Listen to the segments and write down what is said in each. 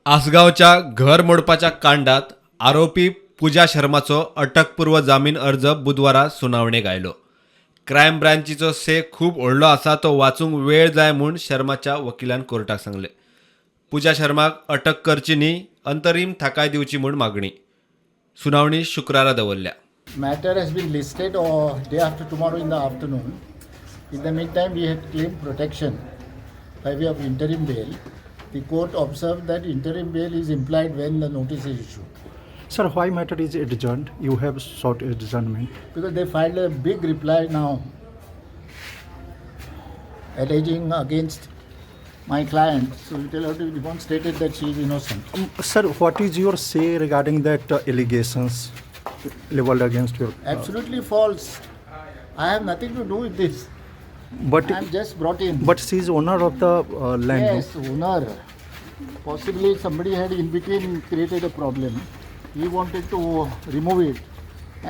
आसगांवच्या घर मोडपाच्या कांडात आरोपी पुजा शर्माचो अटकपूर्व जामीन अर्ज बुधवारा सुनावणेक आयलो. क्रायम ब्रांचीचो से खूब व्हडलो आसा, तो वाचूंक वेळ जाय म्हूण शर्माच्या वकिलान कोर्टाक सांगलें. पुजा शर्माक अटक करची न्ही, अंतरीम थाकाय दिवची म्हूण मागणी. सुनावणी शुक्रारा दवरल्या. Matter has been listed or day after tomorrow in the afternoon. In the meantime, we had claimed protection by way of interim bail. The court observed that interim bail is implied when the notice is issued. Sir, why matter is adjourned? You have sought adjournment. Because they filed a big reply now alleging against my client. So it will have to be demonstrated that she is innocent. Sir, what is your say regarding that allegations leveled against your? Absolutely false. I have nothing to do with this. But I am just brought in. But she is owner of the land, no? Yes, owner. Possibly somebody had in between created a problem. He wanted to remove it.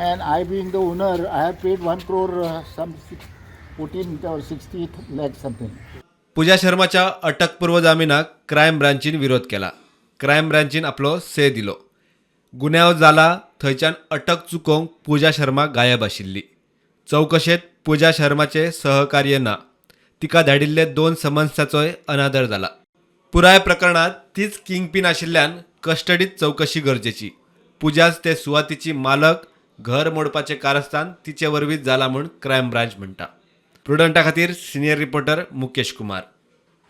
And I being the owner, I have paid 1 crore some 14 or 60 lakh something. पुजा शर्माच्या अटकपूर्व जामिनाक crime ब्रांचीन विरोध केला. Crime ब्रांचीन आपलो से दिलो. गुन्यांव जाला थंयच्यान अटक चुकोवंक पुजा शर्मा गायब आशिल्ली. चवकशेंत पुजा शर्माचें सहकार्य ना. तिका धाडिल्ले दोन समन्साचोय अनादर जाला. पुराय प्रकरणात तीच किंगपीन आशिल्ल्यान कस्टडीत चवकशी गरजेची. पुजाच ते सुवातीची मालक. घर मोडपाचें कारस्थान तिचे वरवींच जाला म्हूण क्रायम ब्रांच म्हणटा. प्रुडंटा खातीर सिनियर रिपोर्टर मुकेश कुमार.